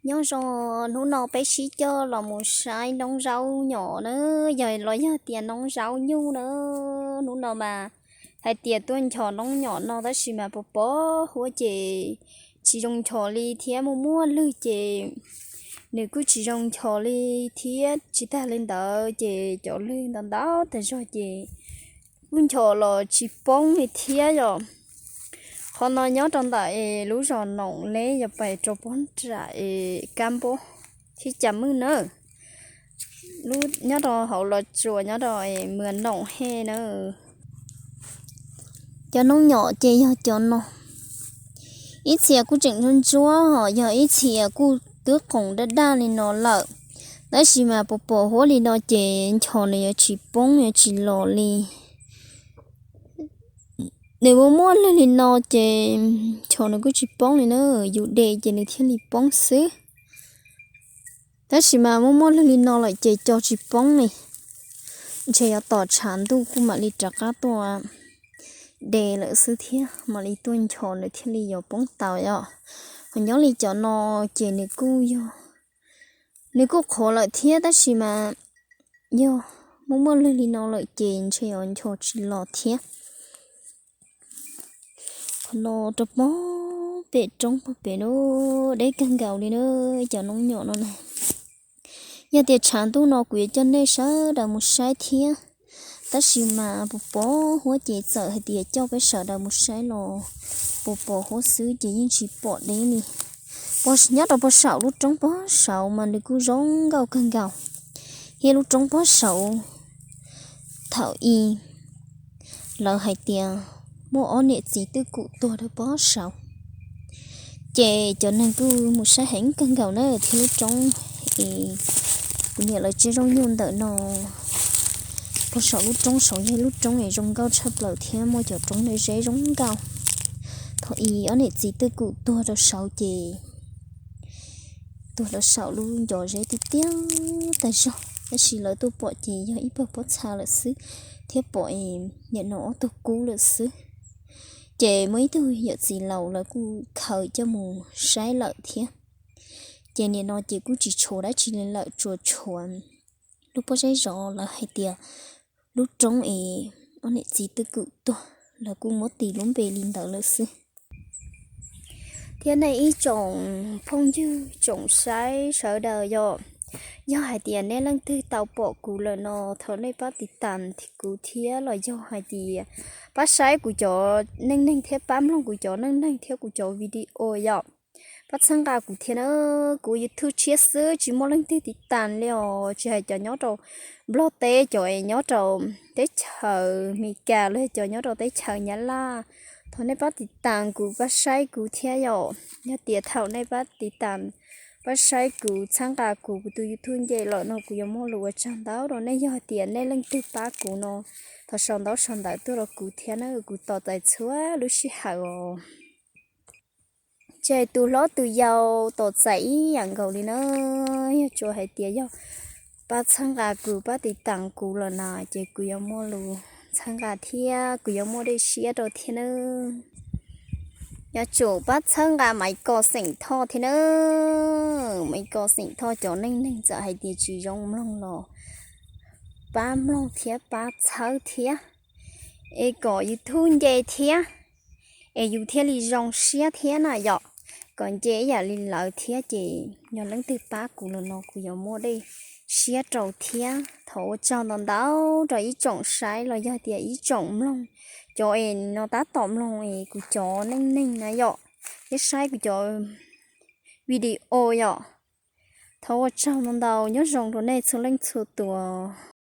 Nyob zoo, hnub no peb sib coj los mus saib noob zaub nyom na, yog los yog tias noob zaub nyuj na. Hnub no mas hais tias tuaj nchos noob nyom no tab sis mas pos pos huab ces tsis zoo nchos li thiab, muaj muaj lwg ces nws kuj tsis zoo nchos li thiab. Tsis tag li ntawd ces cov lwg ntau ntau tas zog ces kuj nchos los tsis poob li thiab yom. Qhov no nyob rau ntawm es lub zos Noom Leb yog pais rau pob nram es Kab Npab thiab Cas Mwj na. Nyob rau hauv Los Tsuas nyob rau es Mws Noom Hej na. Cov noob nyom ces yog cov no. Ib txhia kuj tseem ntsuab ntsuab ho yog ib txhia kuj twb qoom daj daj li no lawm. Tab sis mas pos pos huab li no ces nchos nws yuav tsis poob yuav tsis los li. Nws muaj muaj lwg li no ces nchos nws kuj tsis poob li na, yus de ces nws thiaj li poob xwb. Tab sis mas muaj muaj lwg li no lawm ces co tsis poob li. Ntshe yuav tos tshav ntuj kuj mam li rov qab tuaj de lawm xwb thiab, mam li tuaj nchos nws thiaj li yuav poob tau yom. Ho nyob li cov no ces nws kuj yog, nws kuj qhuav lawm thiab tab sis mas yog muaj muaj lwg li no lawm ces ntshe yuav nchos tsis los thiab. Qhov no rau pob pem roob pob pem na, deb kawg nkaus li na, cov noob nyom no na. Yog tias tshav ntuj no kuv yuav coj nej sawv daws mus saib thiab, tab sis mas pos pos huab ces txawm hais tias coj peb sawv daws mus saib los pos pos huab xwb ces yeej tsis pom deb li. Nyob rau pob saum lub roob pob saud mas nws kuj zoo nkauj kawg nkaus, thiab lub roob pob saud thaum ub lawv hais tias muaj ob niam txiv twj kum tuag rau pob saud. Ces cov neeg kuj mus saib heev kawg nkaus na, thiab lub roob es kuv niam lawv tseb zaub nyuj ntawm no, pob saum lub roob saud yog lub roob es zoo nkauj tshaj plaws thiab muaj cov roob dej zeb zoo nkauj. Thaum ub ob niam txiv twj kum tuag rau saud ces tuag rau saum lub ncov zeb tiag tiag tas zog, tab sis lawv tuaj pom ces yog ib pawg pob txha lawm xwb, thiab pom es nim no ob tug kub lawm xwb. Ces muaj ib tug yawm txiv laus lawv kuj khaws coj mus saib lawm thiab. Ces nim no ces kuj tsis tshuav dab tsi li lawm, tsuas tshuav lub pob zeb zov lawv hais tias lub roob es ob niam txiv twj kum tuag, lawv kuj muab tis lub npe li ntawd lawm xwb. Thiab nej ib tsoom phooj ywg tsoom saib sawv daws yom, yog hais tias nej leej twg tau pom kuv lawm no, thov nej pab tiv tas kuv thiab los yog hais tias pab saib kuv cov neej neeg thiab pab mloog kuv cov neej neeg thiab kuv cov video yom. Pab txhawb nqa kuv thiab na, kuv YouTube tshiab xwb tsis muaj leej twg tiv tas li os, tsis hais cov nyob rau Nplog teb, cov es nyob rau teb chaws Amelikas los cov nyob rau teb chaws Nyab Laj. Thov nej pab tiv tas kuv pab saib kuv thiab yom. Yog tias thaum nej pab tiv tas pab saib kuv txhawb nqa kuv, kuv tus YouTube nce lawm no kuv yuav muaj lus ua tsaug ntau rau nej. Yog tias nej leej twg pab kuv no, thov sau ntaub sau ntawv tuaj rau kuv thiab na, kuv tos txais txhua lub sij hawm os. Ces tus hlob tus yau tos txais ib yam nkaus li na. Yog tsuas hais tias yog pab txhawb nqa kuv pab tiv tas kuv lawm na ces kuv yuav muaj lus txhawb nqa thiab kuv yuav muaj dej siab rau thiab nawb. Yuav tsum pab txhawb nqa Maiv Kos xeem Thoj thiab nawb. Maiv Kos xeem Thoj cov neej neeg txawm hais tias tsis zoo mloog los pab mloog thiab pab txhawb thiab, es kom YouTube nce thiab, es yus thiaj li zoo siab thiab na yom. Kom nce ib yam li lawv thiab ces yog leej twg pab kuv los no kuv yuav muaj dej siab rau thiab. Thov ua tsaug ntau ntau rau ib tsoom saib los yog tias ib tsoom mloog, cov es no tab tom mloog es kuv cov neej neeg na yom, thiab saib kuv cov video yom. Thov ua tsaug ntau ntau, nyob zoo rau nej txhua leej txhua tus.